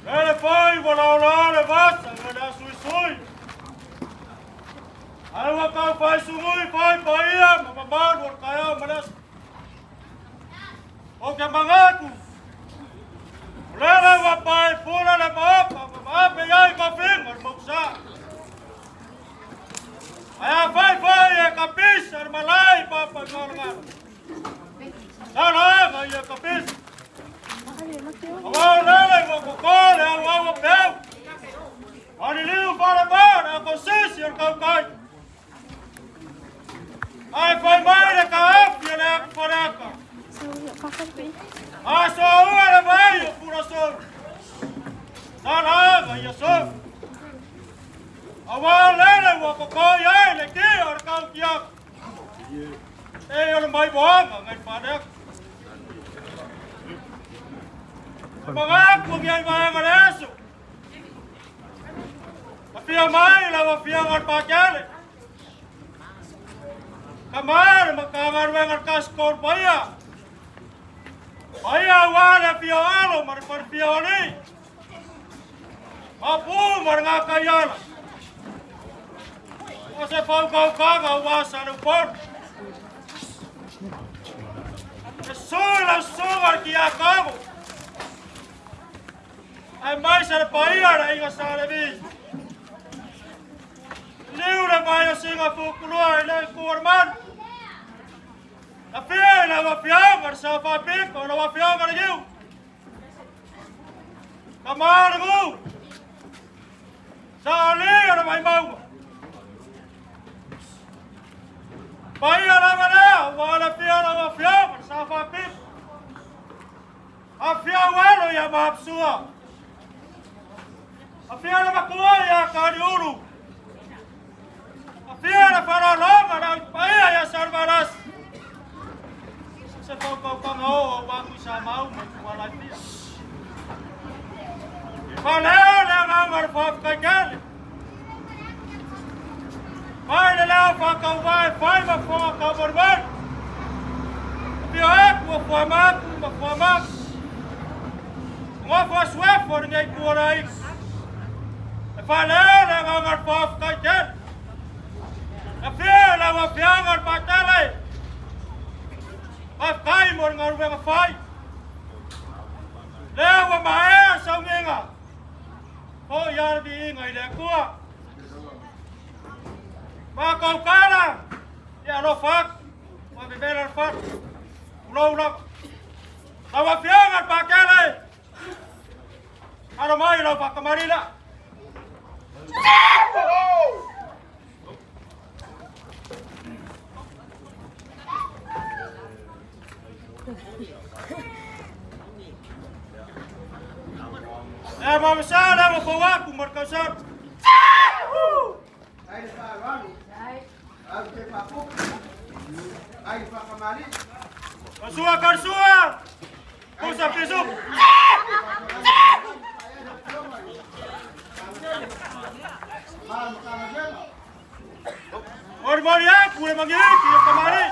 Ele fai wala la le vasa le sui sui. Ai wa ka fai sungui fai paia ma ma ma kaya malas. O ke mangaku. Lele wa pai pula le ma pa ma pe ai ka fin ma moksa. Ai fai fai e kapis ar malai pa pa ngal. Sala ga ye kapis. Awa lele wa ko le awa wa peu. Ani liu para ba na ko sisi ar kau kai. Ai fai mai le ka afi le paraka. A so ua le vai o pura so. Sala ga ye so. Awa lele wa ko ai le ki ar kau kia. E o mai boanga ngai paraka. Magaku ngai vai ngalesu. Afia mai la afia ngar pakele. Kamar makangar wengar kaskor paia. Paia wala fia alo mar par fia oni. Apu mar ngakayala. O se pau kau kaga wasa no por. Sola sogar ki akabo. Ai mai sa paia ra inga sa le vi. Liu le mai o singa fukulua le kuorman. La fia la wa fia mar sa fa piko la wa fia mar giu. Kamar gu. Sa le ra mai mau. Paia la va wa la fia la wa fia mar sa fa piko. A fia welo ya mapsua. A fia la makua ya kariuru. A fia la faralonga la paia ya sarvalas. Se fau kau kanga o wa ku sa mau ma ku la fia. Faleo le ngamar faf kai kele. Vai le leo fa kau vai fai ma fo kau borban. Fia e ku fo ma ku ma fo ma. Ngo fo swe fo ngai ku rai. Faleo le ngamar faf kai kele. A fia la wa fia ngar patale. Faf kai mo ngar we fai. Le wa mae sa nginga. O ya bi ngai le kua. Ma kau kala. Ya lo fak. Wa be bela fak. Ulo ulo. La wa fia ngar patale. Aro mai lo fa kamarila. Eh, vamos a la boa com marcação. Ai fa ranu. Ai te papu. Ai fa kamari. Sua karsua. Pusa pisu. Mormoria, kule mangi, kule kamari.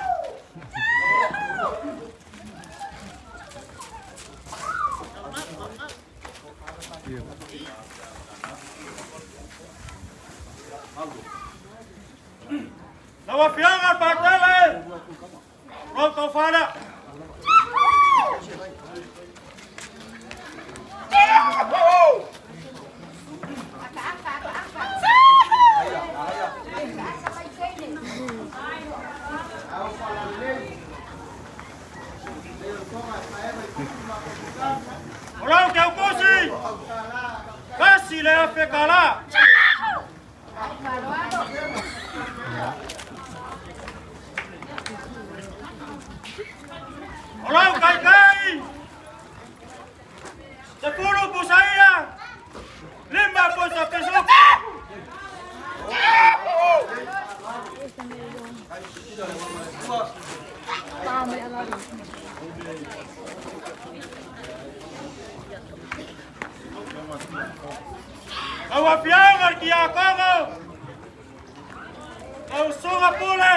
Lawa fianga patale. Roko fala. Ora que ukosi. Kasi le afekala. Ora kai kai. Sepuluh pusaya. Lima pusa pesok. Awa fianga ki akongo. Au sunga pule.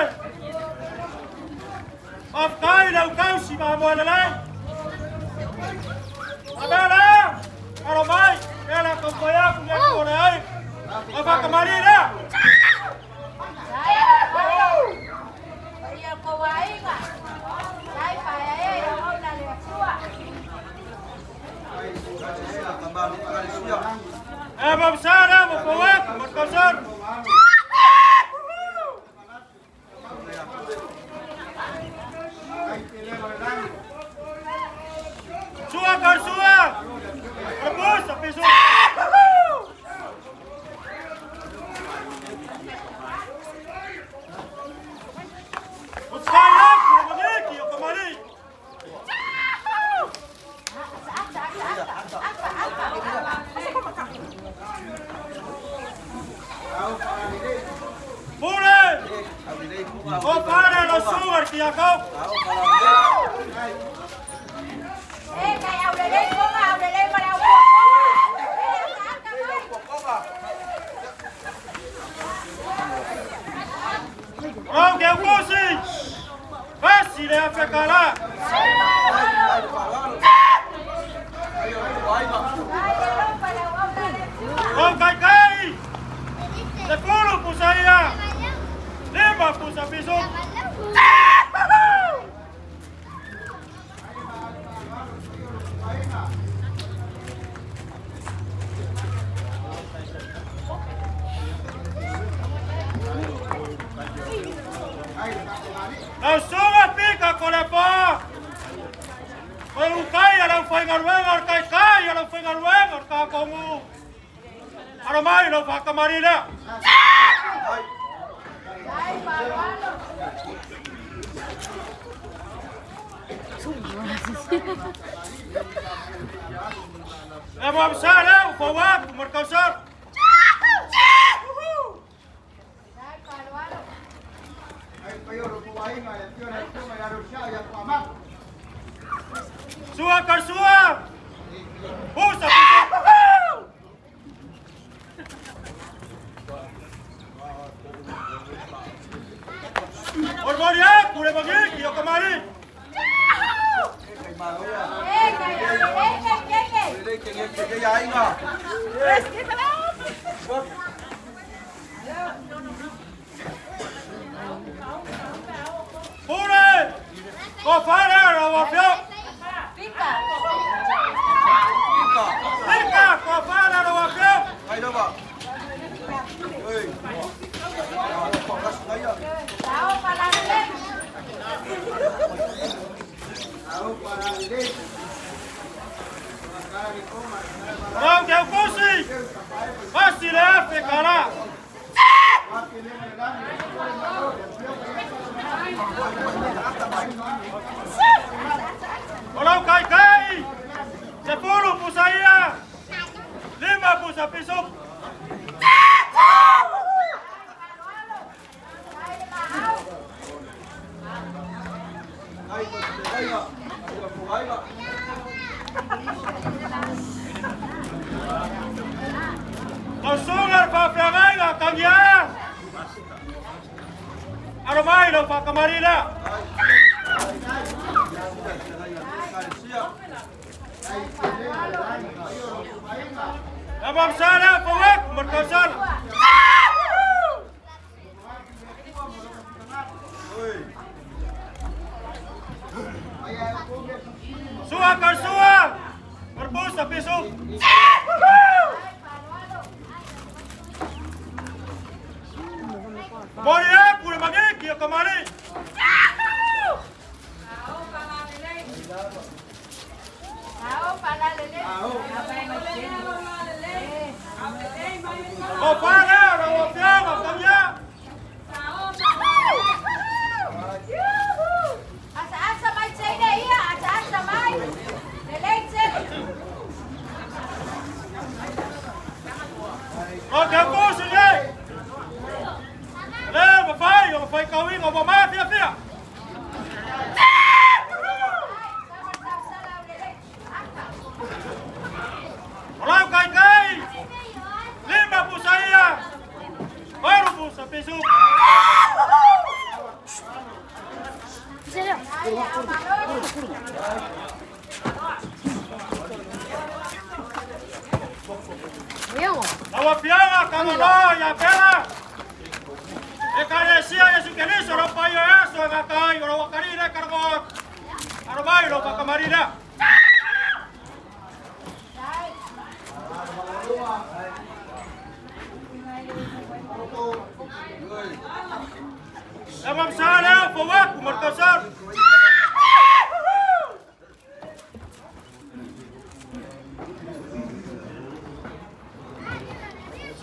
Afkai lau kausi ma mo la. Abela. Aro mai.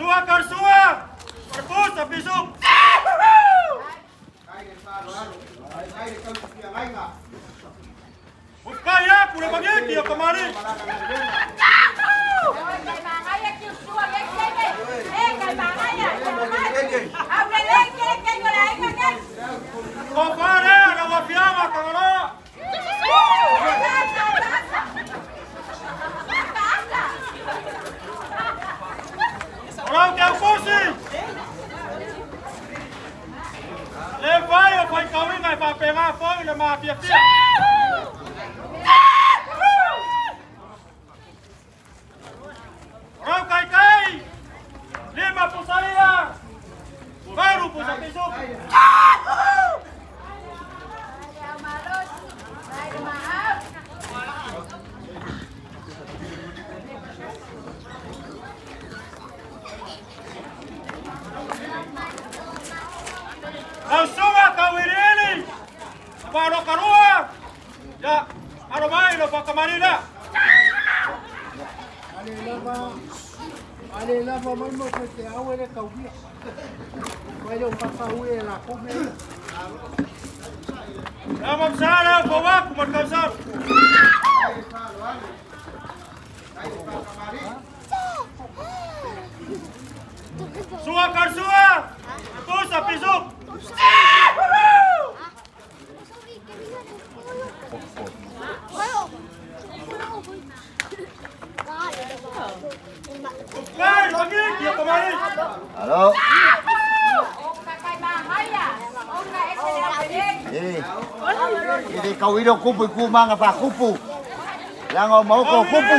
Sua karsua. Pusa pisu. Kaya kule bagiki o kamari. Compare la wafiama kangalo. Ora que fusi. Le vai o foi kawinga pa pega foi le ma fia fia. Ora kai kai. Lima pusaia. Baru pusa pisu. Au kawirili. Baro karua. Ya, aromai lo pakamarila. Ale lava mai mo te awe le kauia. Mai o papa ue la come. Vamos sala, boa, como causar. Sua karsua. Pusa pisu. Halo. Ini kau hidup kupu ku manga pa kupu. Yang mau kau kupu.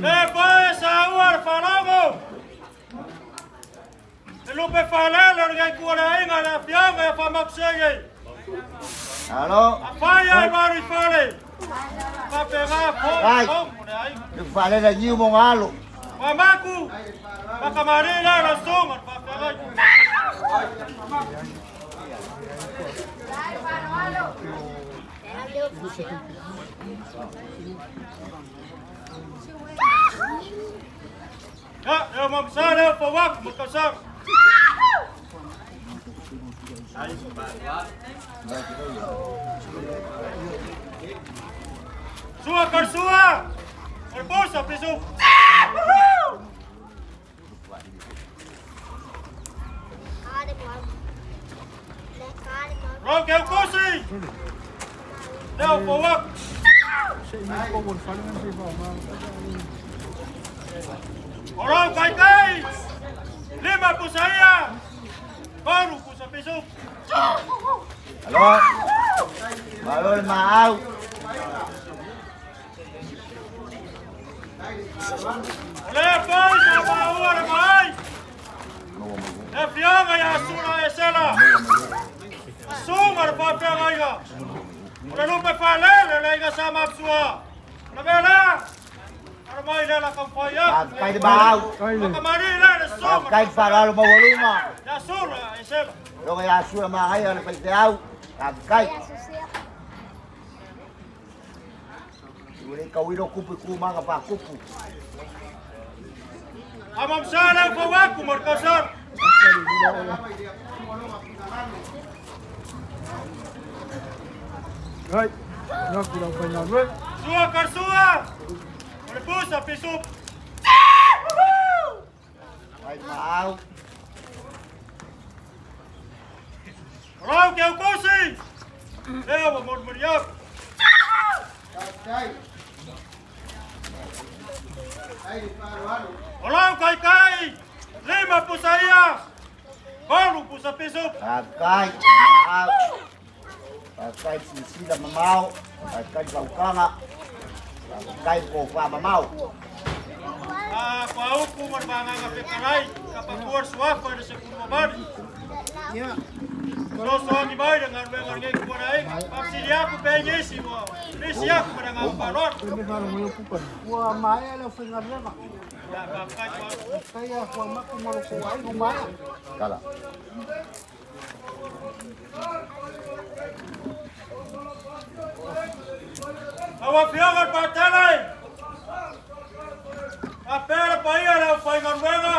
Le poe sa ua le faalogo. Le lupe faalele o le gaikua le aiga le afioga ia faamakusege. Alo. Afai ai malu i fale. Faapega Ai. fogo le aiga. Le faalele niu mo ngalo. Mamaku, makamari la la sunga le faafeagai. Ya, leo mamsa leo fawaku makasaga. Sua karsua. Orbusa pisu. Roke ukusi. Leo fawaku. Oro kai kai. Lima pusaia. Baru pusa pisu. Alo. Malo le maau. Le pai sa maua le mai. Le fioga ia sura e sela. Sunga le faafeaga iga. O le lupe faalele le aiga sa mapsua. O le mea lea. Ala mai le la kamfai aku. Kai le maau. Makamari le le sunga. Kai faalalo maualuga. Ia sura e sela. Loga ia sura magaia le faifeau. Kai. Ua le kauilo kupu i kumaga faakupu. Amamsa le fawaku mo le kausara. Ai, no kula whainga rue. Sua karsua. O le pusa pisu. Kai maau. Rau ke ukusi. Leo wa morimori aku. O lau kai kai. Lima pusa ia. Kolu pusa pisu. Kai maau. Kai silasila mamao. Kai faukaga. Kai kofa mamao. A kwa uku mo le vagaga fekalai. Kapakua le suafa i le sepulu mamali. Ia. Sosoagi mai le galuega o lenei kuana aiga. Faafesili aku pe nisi ua nisi aku ma le agaga faaaloalo. Ua maea le whainga. Ia faafetai kwa. Kai a kua maku mo loko ai no maea. Kala. Lau afioga le Patele. Faapea le paia le aufaigaluega.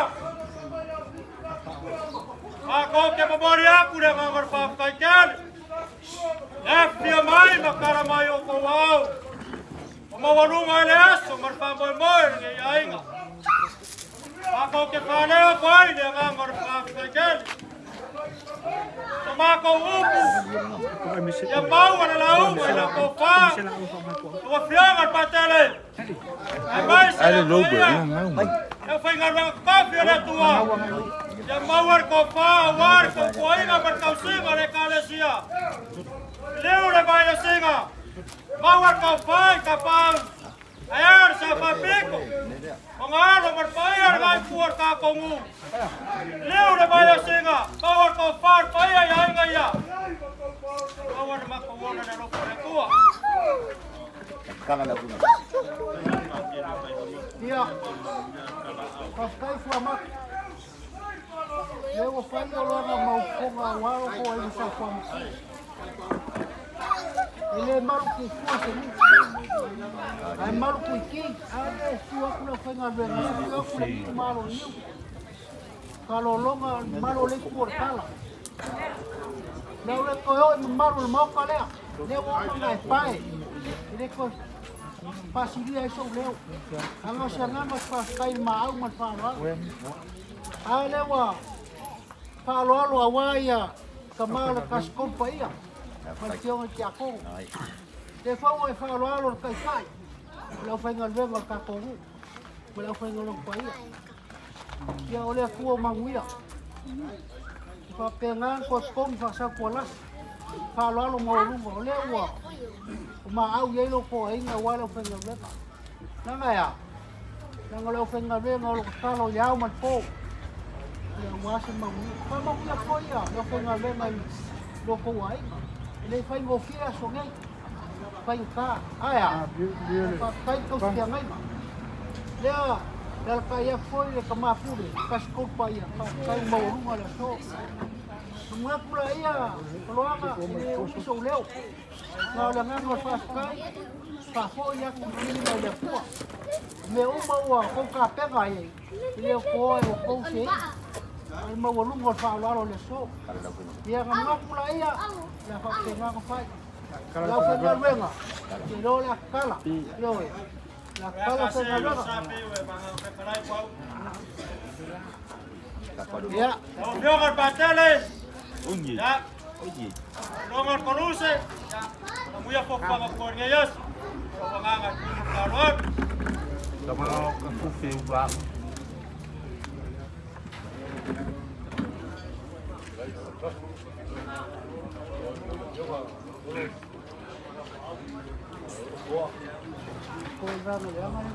Mākou ke momoli aku le agaga o le faafetai tele. Le fia mai ma kala mai o kou ao. O maualuga i le aso ma le faamoemoe lenei aiga. Mākou ke faaleo ko ai le agaga o le faafetai tele. O mākou upu. Ia maua le lauga i lau kofā. Lau afioga le Patele. Ae mai se le paia. E faigaluega kofi o le Atua. Ia maua le kofā auā le tautuaiga ma le tausiga o le Ekalesia. Liu le vaiasiga. Maua le kofā i kapau. Ae a le safapiko. O ngalo ma le paia le gaipua le kākongu. Liu le vaiasiga. Maua le kofā le paia i aiga ia. Maua le makauona le alofa o le Atua. Kala le kuna. Ia. Faafetai fua maku. Le ua fai o loaga maufoga auā loko ai sa fua maku. E le malu kufua se ni. Ai malu kuiki. Ai le fua aku le whainga ruenga. Le fua aku le mitu malo niu. Kalolonga malo le ku o le kala. Leo le koe oi malo le maoka lea. Leo o manga e pae. E le koe pasilia e sou leo. Anga se anganga faafetai le maau ma le faaaloalo. Ae lea ua faaaloalo auā ia ka ma le kasikomu paia. Ma le fioga i tiakogo. Te fau e faaaloalo le taitai. O le aufaigaluega o le tatou nuu. Ma le aufaigaluega paia. Ia o le Atua o manuia. Faapena koe totogi faasau tualasi. Fa'aloalo maualuga o lea ua o maau i ai lou po'aiga auā le aufaigaluega. Laga e a? Laga o le aufaigaluega o lo tatalo i le ao ma le pō. Ia auā se manuia. Faamanuia foi ia le aufaigaluega i lo tou aiga. E le faigofie aso nei. Faigata. Ae a? Faafetai tausi feagaiga. Lea le alakai atu foi le tamā pule, tasi paia. Faafetai maualuga le aso. Manatu la ia, oloaga, e le umi sou leo. Na o le agaga o le faafetai, faafoi atu i filiga i le Atua. Mea uma ua tou tapena ai, e le o toa e o tou se i. Ai maualuga o le faaaloalo o le aso. Ia na manatu la ia, le a faapenaga fai. Lau faigaluega, ke iloa le akala. Ioe, le akala faigaluega. Ia. Lau Afioga i le Patele. Ia. Loga le Koluse. Ia. Tamuia fofoga ko lenei aso. O agaga tumu faaaloalo. Ko vaga le aga le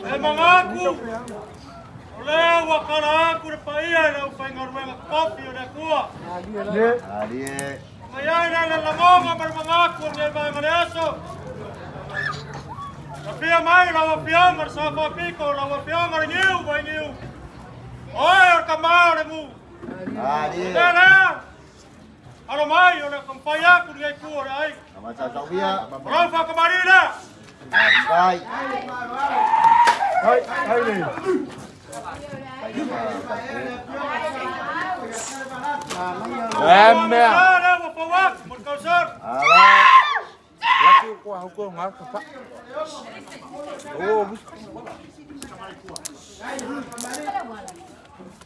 E mangaku, o lea ua kala aku le paia i le aufaigaluega kofi o le Atua. Mai ai le lalagoga ma le mangaku o lenei vaega le aso. Afia mai lau afioga le Safapiko, lau afioga le Niu vai Niu. Oe o le kamā o le mu. Lea lea, alo mai o le kampai aku lenei ku o le aiga. O lau whakamari lea.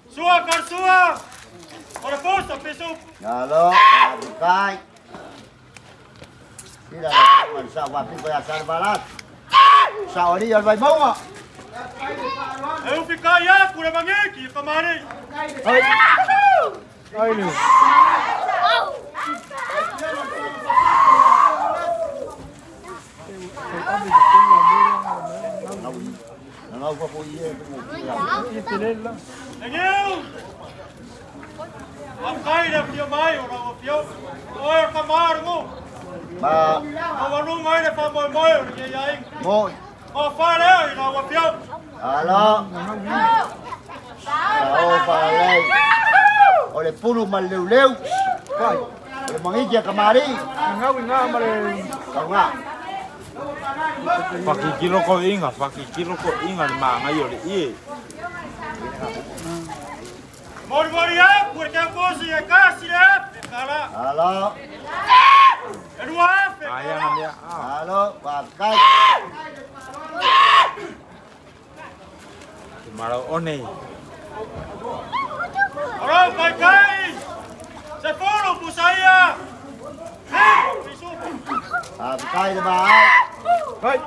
Sua karsua. Ora posa pesu. Alo, kai. Sila sa wapi ko ya sarbalat. Sa ori al vai maunga. Eu fikai aku le mangiki kamari. Ai. Ai ni. Nau pa po ie. Engeu. Afkai le fia mai o lau afio. O e ka maru. Ma o walu mai le fa moi moi o le iai. Moi. O fa le i lau afio. Alo. O fa le. O le pulu ma leu leu. Kai. O le mangi ka mari. Ngau ngā ma le kaunga. Fakikilo ko inga, fakikilo ko inga le maangai o le ie. Mori mori a, porque a posi e kasi le e kala. Alo. E lua fe. Ai ana mea. Alo, wa kai. Te marau one. Alo kai kai. Se folo pusaia. A kai le mai. Kai.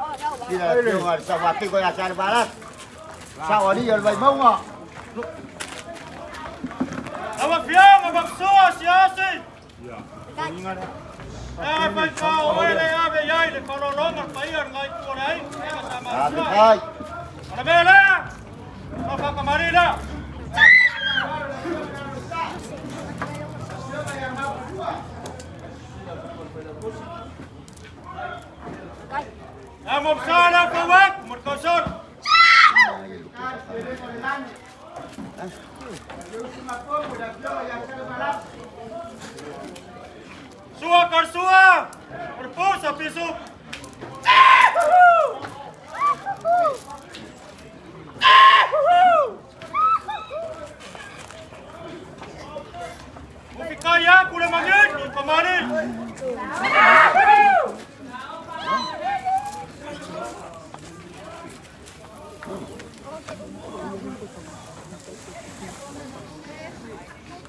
Tira le sa wa te ko ya sa baras. Sa oli el vai maunga. Awa fianga baksoa siasi. Ya. Inga le. E vai ka o ele ave iai le falolonga paia ngai ku ora ai. A kai. Ala mele. O fa kamarila. Amo psala fawak murkosor. Sua karsua, perpusa pisu. Ufikaya kule mangit kemari.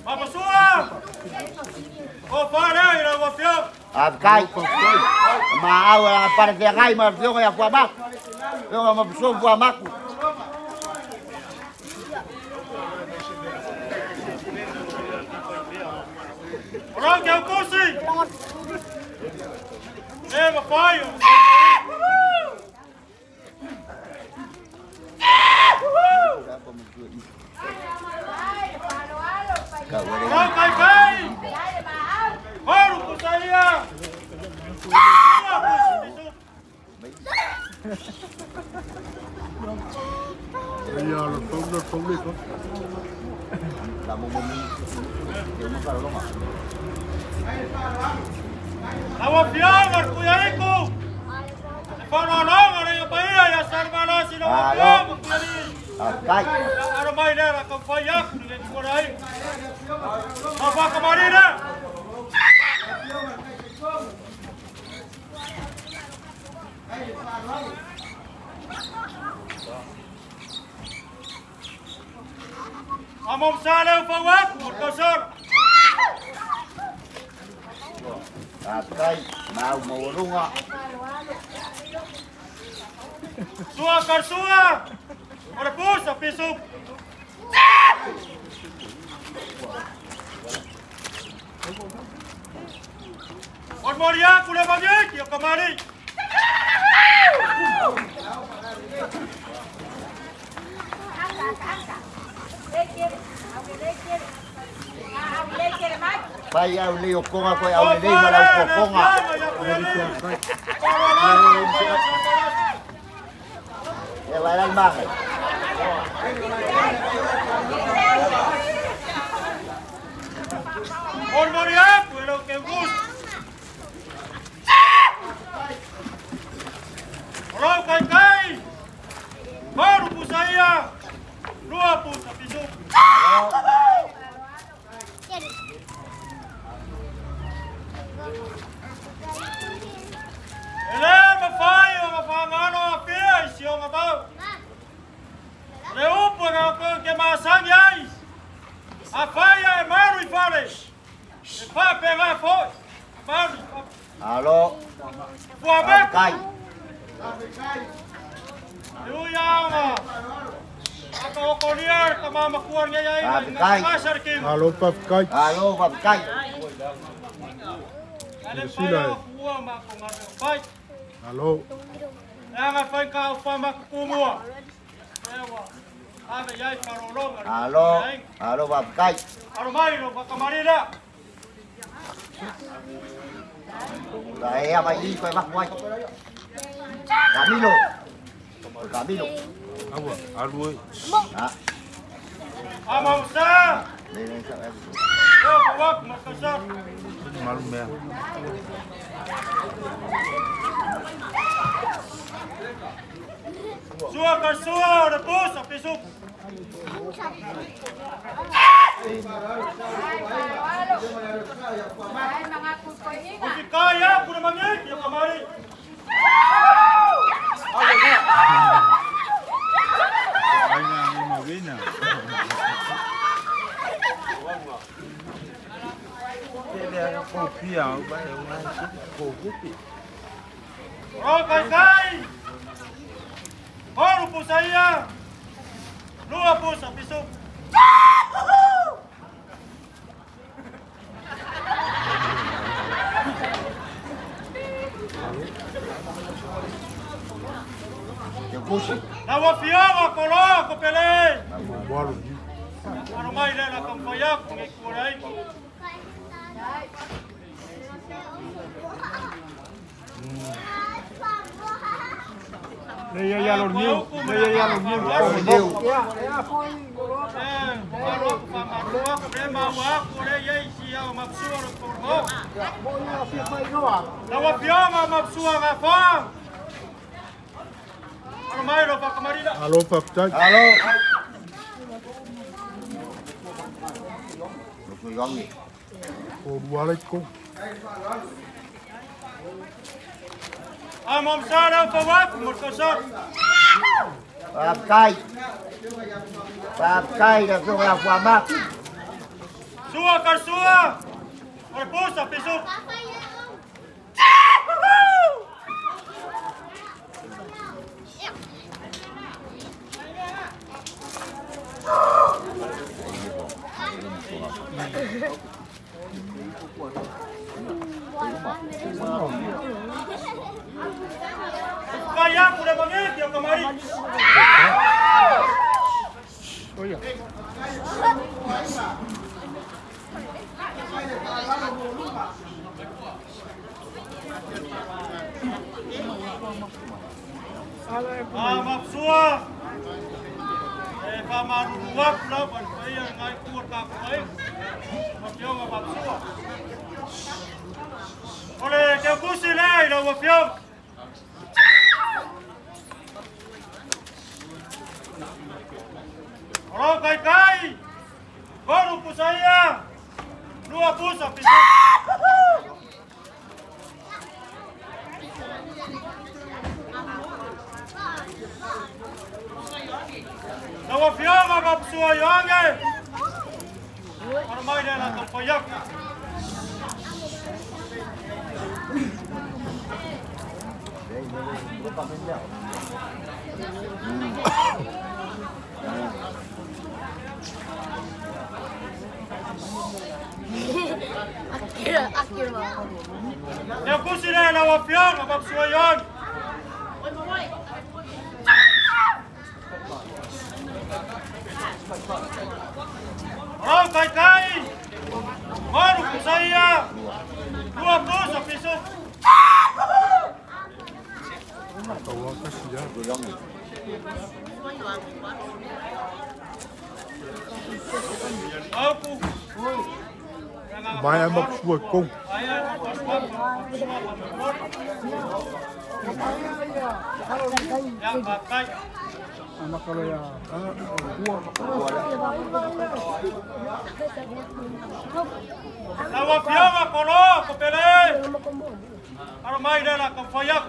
Mapasua! O fare ira o fio. Kai. Ma au a para de gai ma fio ya kwa mak. Fio ma pso kwa mak. Ora ke kosi. E ma faio. Kai kai. Maru pusaia. Ya lo pongo. La momo. Yo no paro Awa fianga kuyaiko. Faro longa le paia ya sarmala sino fianga kuyari. Kai. Aro mai le ka faia le korai. Apa kamarina? Amom sale fawak murkosor. Kai, mau morunga. Sua karsua. Ora pusa pisu. Moria kule mangit yo kamari. Pai au le o konga koe au le ma lau ko konga. E vai lá mahe. Moria kule ke gus. Ro kai kai. Maru pusaia. Lua pusa pisu. Ele ma fai o ma fangano a pia i si o ma bau. Le upu nga ko ke ma sangi ai. A faia e maru i fale. E fa pega foi. Maru. Alo. Fua me. Kai. Iuianga. Aka o konier ka mama kuar ngai ai. Kai. Alo papkai. Alo papkai. Alo. Anga fai ka fa makumua. Ewa. Ave iai farologa. Alo, alo faafetai. Alo mai lo whakamarira. La ea mai i koe maku ai. Camilo. Camilo. Aua, alu e. Ah. Amausa. Le le sa. O wak makasa. Malu mea. Sua ka sua o le pusa pisu. Ufikaya kuna mangeki ya kamari. Aina ni mawina. Tele a kopia o ba e una ko kupi. Rokai kai. Oru pusaia. Lua pusa pisu. Na wafioga koloa ko pele. Ano mai le la kamfaya ko ngi kurai. Le ia lo niu, le ia lo niu. Ya foi Na wafioga mapsua ngafa. Alo mai lo whakamarira. Alo faafetai. Alo. Lo sui gangi. O luala i ko. Amamsara whawak murkasar. Faafetai. Faafetai le afioga ia Fuamaku. Sua ka sua. O le pusa pisu. Kaya kule mangeki o kamari. Oia. Mapsua. E whamaruruak lau pan paia ngai kua kākua e. Mapioga mapsua. Ole ke kusi lea i lau wafioga. Oro kai kai. Koru pusaia. Lua pusa pisu. Na wafioga mapsua ioange. Aro mai le la taupayak. Ia kusi le la wafioga mapsua ioange. Oro kai kai. Oru pusaia. Lua pusa pisu. Aku. Mai ama sua kong. La wafioga kolo ko pele. Aro mai le la kamfayak.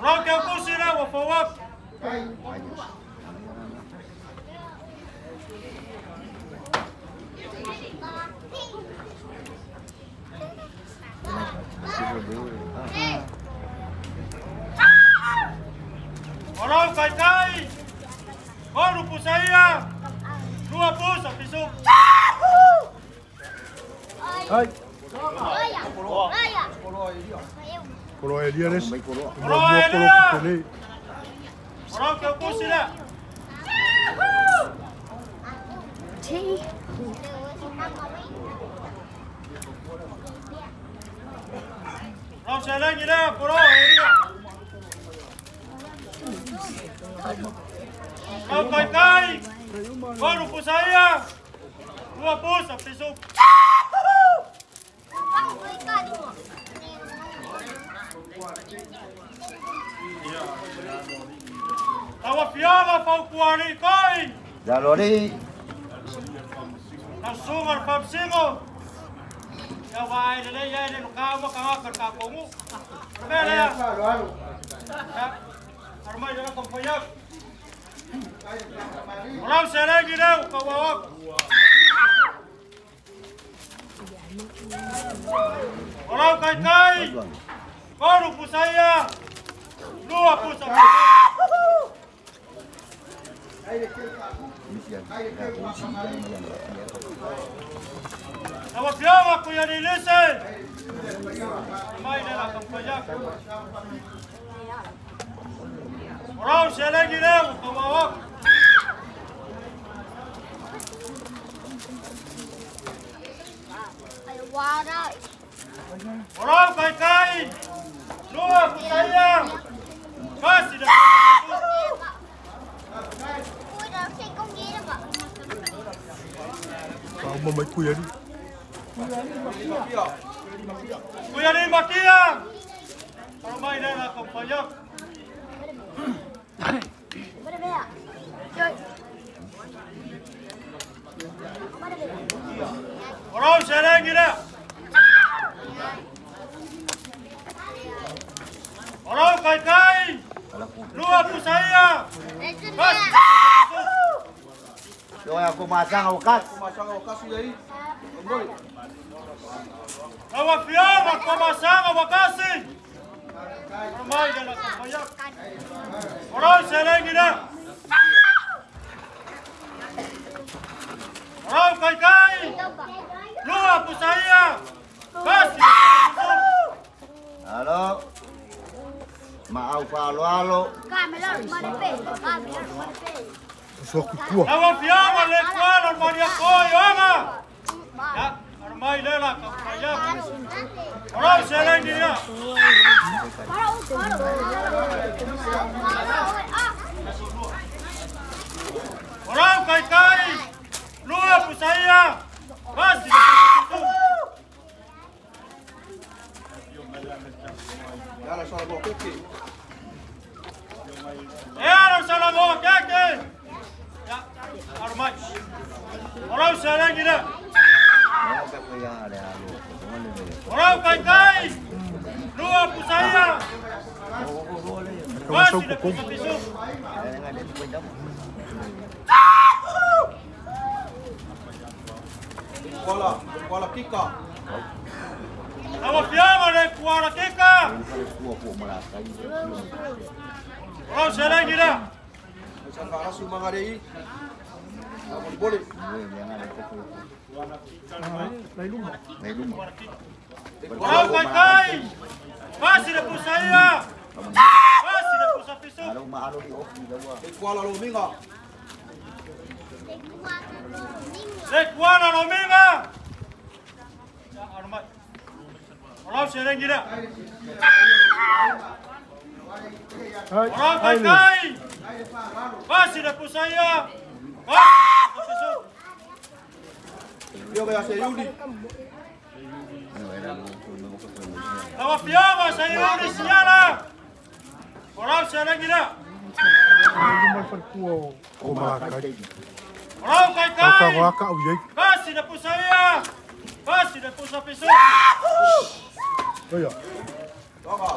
Roke kusi le wafawak. Oro kai kai. Oru pusaia. Lua pusa pisu. Ai. Kolo Elia les. Kolo Elia. Oro ke kusi le. selagi lea polo eria. Lau kai kai. Koru pusaia. Lua pusa pisu. Lau afioga faupuari koi. Jalori. Lau sunga le fausingo. Ia vai le ia le ka ma ka ka kongu. Mele ya. Armai le ko foya. Olau selegi leu ka wa. Olau kai kai. Koru pusaia. Lua pusa. Lau afioga kuia ni lise. Mai le la kampoia. Olau selegi leu ka wa. Olau kai kai. Lua pusaia. Kasi le. Mamai kuiari. Kuiari makia. Oromai le la kampoia. Olau selegi lea. Olau kai kai. Lua pusaia. Kasi. Yo ya kumasang ukas. Kumasang ukas yai. Lau afioga kumasang wakasi. Oromai le la kampoia. Olau selegi lea. Olau kai kai. Lua pusaia. Kasi. Halo. Maau falo alo. Lau afioga le kuala maria koi oga. Ya, armai le la kampoia. Olau selegi lea. Olau kai kai. Lua pusaia. Kasi. Yala salamo keke. Yala salamo keke. Ya, armai. Olau selegi lea. Olau kai kai. Lua pusaia. Kasi le pusa pisu. Kuala, kuala kika. Lau afioga le kuala kika. Olau selegi lea. Sangarasu mangarei. Boleh. Olau kai kai. Kasi le pusaia. Kasi le pusa pisu. Kuala lominga. Le kuala lominga. Ya, armai. Olau selegi lea. Olau kai kai. Kasi le pusaia. Kasi le pusa pisu. Yo ya Sayuni. Lau afioga Sayuni siala. Olau selegi lea. Olau kai kai. Kasi le pusaia. Kasi le pusa pisu. Toka.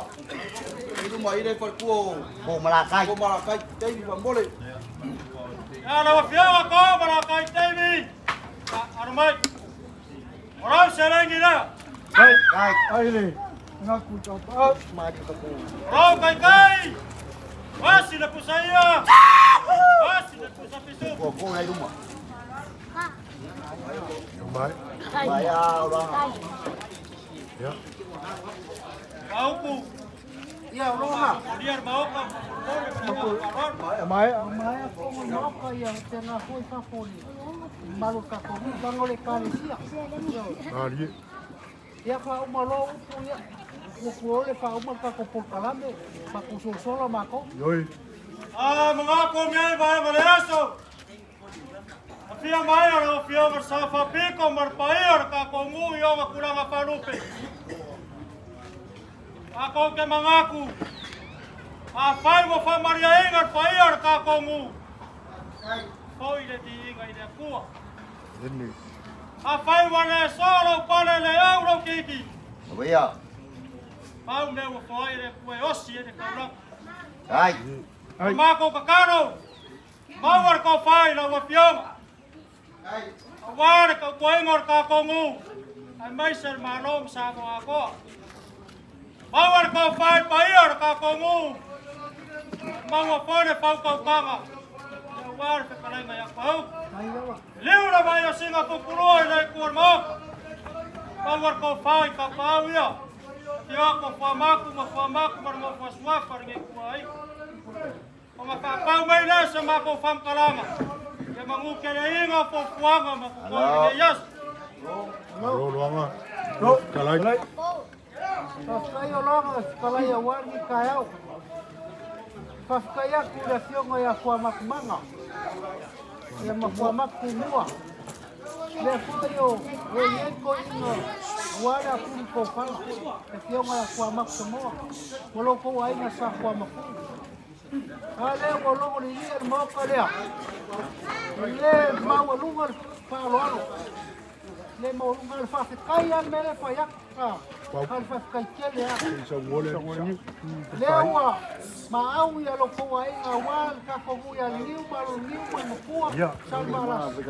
Itu mai le farkuo. Ko malakai. Ko malakai tei bambole. Ya lau afioga ko malakai tei. Armai. Olau selegi lea. Kai kai le. Ngaku chapa. Olau kai kai. Kasi le pusaia. Kasi le pusa pisu. Ko ko nai luma. Mai. Mai a ora. Ya. Mauku. Ia roha. Ia maoka. Mai. Mai ko maoka ia te na hoi fafoli. Malu ka ko bango le kalesia. Ali. Ia fa o malo upu ia. Fuafua ole whauma ka ko polkalame, whakusosola mako. Yoi. Ah, mga ko ngai vai maleso. Afia mai ora afia mar safa piko mar pai ora ka ko ngu yo ma kulanga palupe. Ako ke mangaku. A fai mo fa maria inga pai ora ka ko ngu. Foi le di inga ile kua. A fai wane solo pale le euro kiki. Oia. Pau me o foi le kue osi e ka. Ai. Mako kakaro. Mawar ko fai la wapiong. Awar ka koingor ka kongu. Ai mai ser malom sa mo ako. Mawar ko fai paior ka kongu. Mawa pone fau ka kanga. Awar fe kalenga ya pau. Liu la vai singa pupulo le kurmo. Mawar ko fai ka pau ia. Ia ko fa maku ma fa maku mar mo fa swa far ngi ku ai. O ma fa pau mai le sa ma ko fam kalanga. Ia mangu ke le inga fo fuanga ma ko le yas. Alo loanga. No, kalai. Fafikai o loanga kalai a wani kaeau. Fafikai aku le fionga ia fuamakumanga. Ia ma fuamaku mua. Le fua o e ko inga wara kuni ko pala. Le fionga ia fuamaku samoa. Mo loko ainga sa fuamaku. A lea ua logo le ia le maoka lea. Le maualuga le faaaloalo. Le maualuga le faafekai a le mea le fai atu. A le faafekai tele a. Lea ua maau ia loko aiga auā le tatou ia liliu ma lo liliu ma le mapua sa le malasi.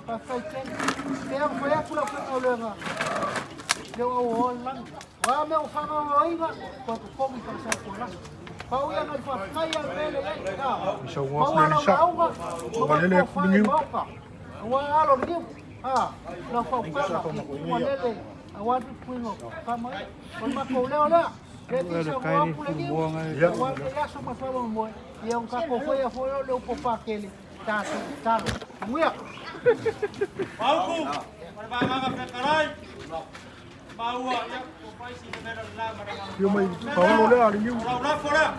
Faafekai tele. Lea ua fai atu lau faigaluega. Lea ua auaoa le lagi. O a mea ua faagaogaoiga, toe totogi faasautualasi. Pau ia ngai faafekai a le mea le iai. Maua lau lauga, maua le kofai maoka. Aua alo liliu. Lau faukaga, ua lele, aua tupuinga kama ia. O le matou leo lea. Le tisa ua aku le niu. Aua le aso ma whawa moe. Ia un kako whaia whaia le upo whakele. Tātou, talo. Muia. Pauku, marabanganga whekarai. Maua, ia, ko paisi le mera la maranga. Ia mai, paolo lea le niu. Lau lafo lea.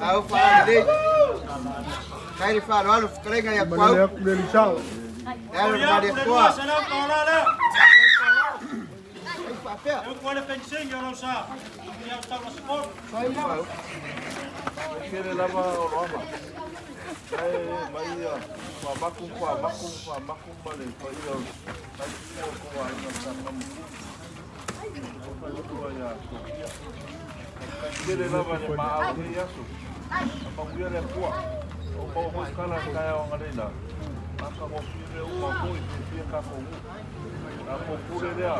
Au wha le. Kai le wha alo whakarenga ia kuau. Malele aku le lisao. Alo le koa. Eu ko le pensing yo sa. Ia tau la sport. Kere lava o roama. Ai mai ia fa maku fa maku fa maku male fa ia. Mai ko ko ai na sa mamu. Ko ia ko ia. Kere lava le ma au ia so. Ma ia le kua. O ko kala kai o ngale la. Aka mo fire o ma ko i fie ka ko. A ko pure lea.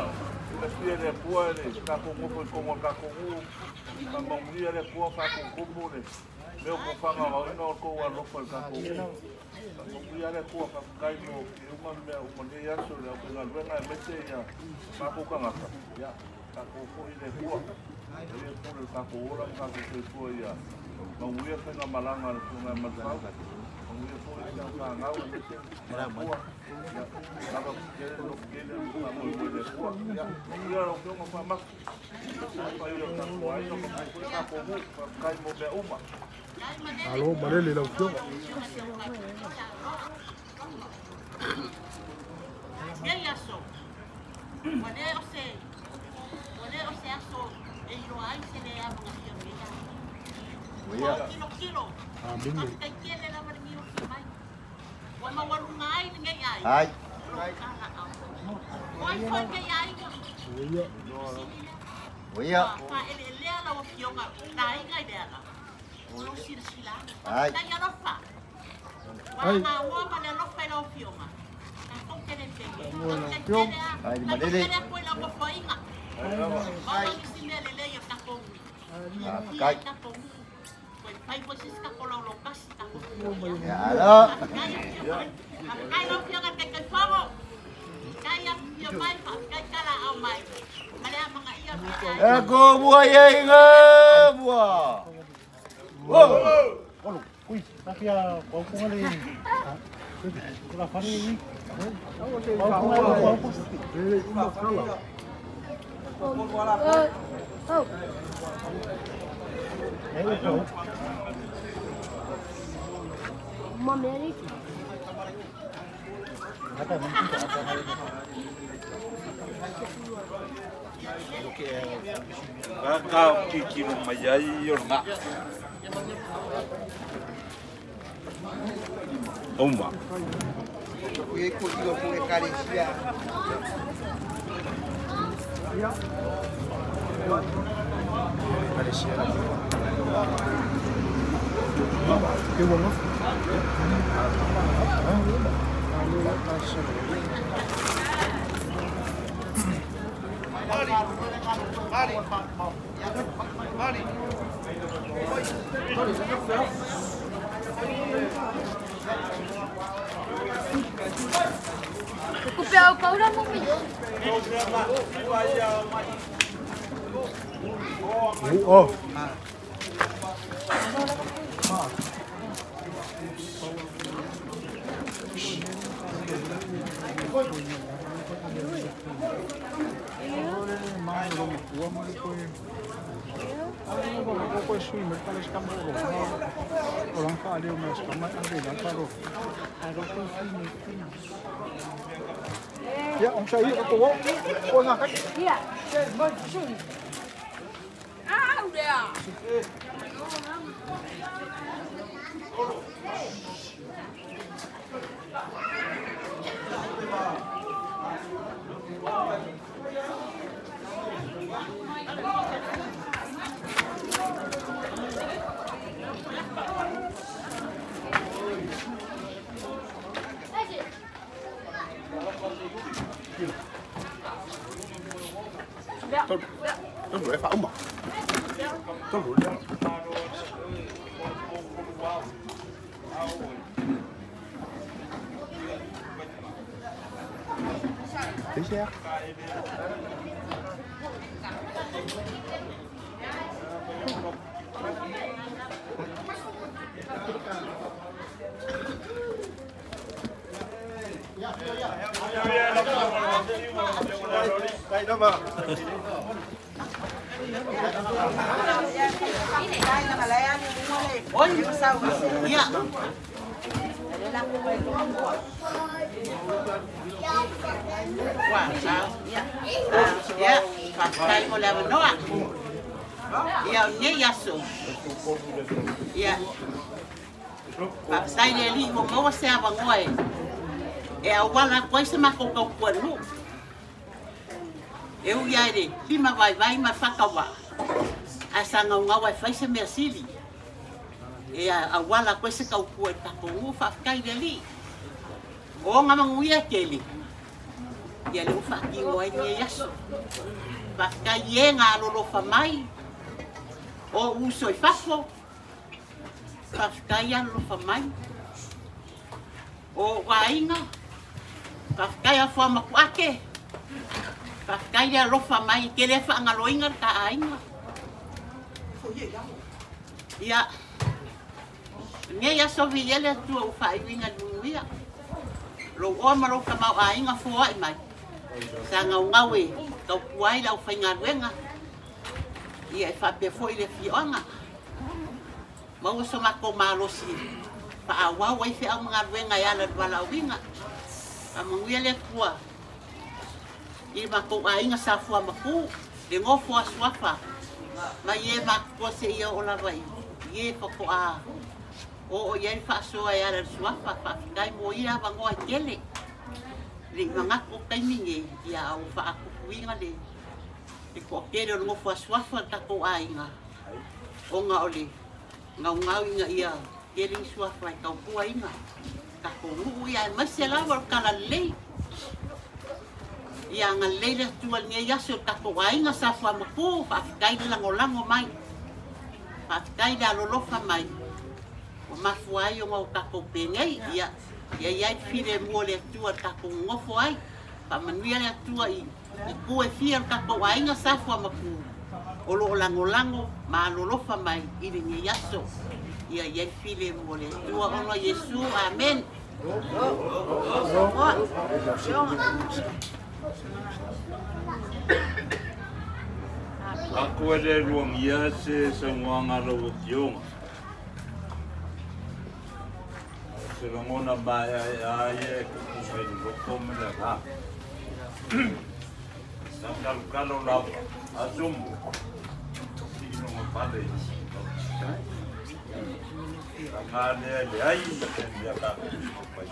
Le fie le pua le ka ko mo ko mo ka ko ka mo le pua ka ko ko le leo ko fanga wa ina ko wa lo ko ka ko mo fie le pua ka kai mo e uma mea uma le aso le o nga venga mete ya ma ko ka ngata ya ka ko ko ile pua le ko le ka ko ora ka ko ko ya ma uia fenga malanga le ko nga malfau ma uia ko ile ka ngau mete ma pua ya lava kele lo kele ma mo le pua ya ia lo ko ma ma pa ia ka ko ai no ko ka ko kai mo be uma. Alo malele lau fionga. Nei aso. Ua le o se aso e iloa ai se le amaga fia mea. Ua kilo kilo. Faafetai tele lava le miofi mai. Ua maualuga ai lenei ai. Ai. O ai foi lenei aiga. Oia. Faaeleelea lau afioga na aiga i le ala. O lou silasila. Ai. Faafetai alofa. Ua agaoa ma le alofa i lau afioga. Tatou tele tele. Faafetai tele a. Ai Tatou malele. tele aku i lau afoaiga. Maua nisi mea lelei o tatou ui. Faafetai. Tatou ui. Toe fai foi se isi tatou laulaukasi tatou. Ia alo. Faafetai lau afioga Taitaifono. Faafetai afifio mai, faafetai tala au mai. Ma le amagaia o lenei aiga. E ko mua ia inga mua. Oh. Olo, kui, takia kau kunga le. Kula fari ni. Kau kunga kau kunga. Le uma kala. Oh. Mami. Ka ki mo mai ai o ngā. Oma. Ko ko ko karesia. Ya. Karesia. Ke wala. Mali. Kupe au kaura mo mi. Oh. Ya, ông say ko ko ko nga kat. Ya. Ah, udah. Tolu e whauma. Tolu lea. Teisea. E awala koe se mako kau kuanu. E ui aere, lima vai vai ma whakawa. A sa ngau ngau ai whai se mea sili. E awala koe se kau kua e tako ngu whawhakai le li. O ngā manguia kele. Ia le uwhaki o ai ni e aso. Whawhakai e ngā alolofa mai. O uso i whafo. Whawhakai alolofa mai. O wainga. Whawhakai a wha maku ake. Whawhakai le alofa mai ke le whaangaloinga ta ainga. Ia. Nei aso vi ele atua u whaiwinga nuia. Lo oa ma lo kamau ainga fua i mai. Sa ngau ngau e tau puai lau whaingaluenga. Ia e whapea fo i le fioanga. Maua so mako malosi. Paawau ai whea mga luenga e ala wala uinga. A manguia le kua. I mako ainga sa fua maku. Le ngofo a suafa. Mai e makua se ia o lava i. Ie whako a. O o ia whaasoa e ala suafa. Whawhikai mo ia wangoa kele. Le mangako kaiminge. Ia au whaakukuinga le. Le kua kele o ngofo a suafa tako ainga. Onga o le. Ngau ngau inga ia. Kele suafa e kaupua inga. Kako nguu ia e maise lawa o kala lei. Ia nga lei le atua ni aso tako ainga sa fua mapu. Whawhikai le langolango mai. Whawhikai le alolofa mai. O mafua ai o ngau kako penei. Ia ia ia i file mua le atua tako ngofo ai. Whamanuia le atua i kue fia kako ainga sa fua mapu. O lo langolango ma alolofa mai i le ni aso. Ia i ai filemu o le Atua ona o Iesu. Amene. Ako e le luangia se saunoaga a lau Afioga. Se lagona maeaea ia e tupu mai le loko ma le agaga. Sa kalokalo lava, asumu, siinoga pale i Aga lea leai ma se mea tatou pai.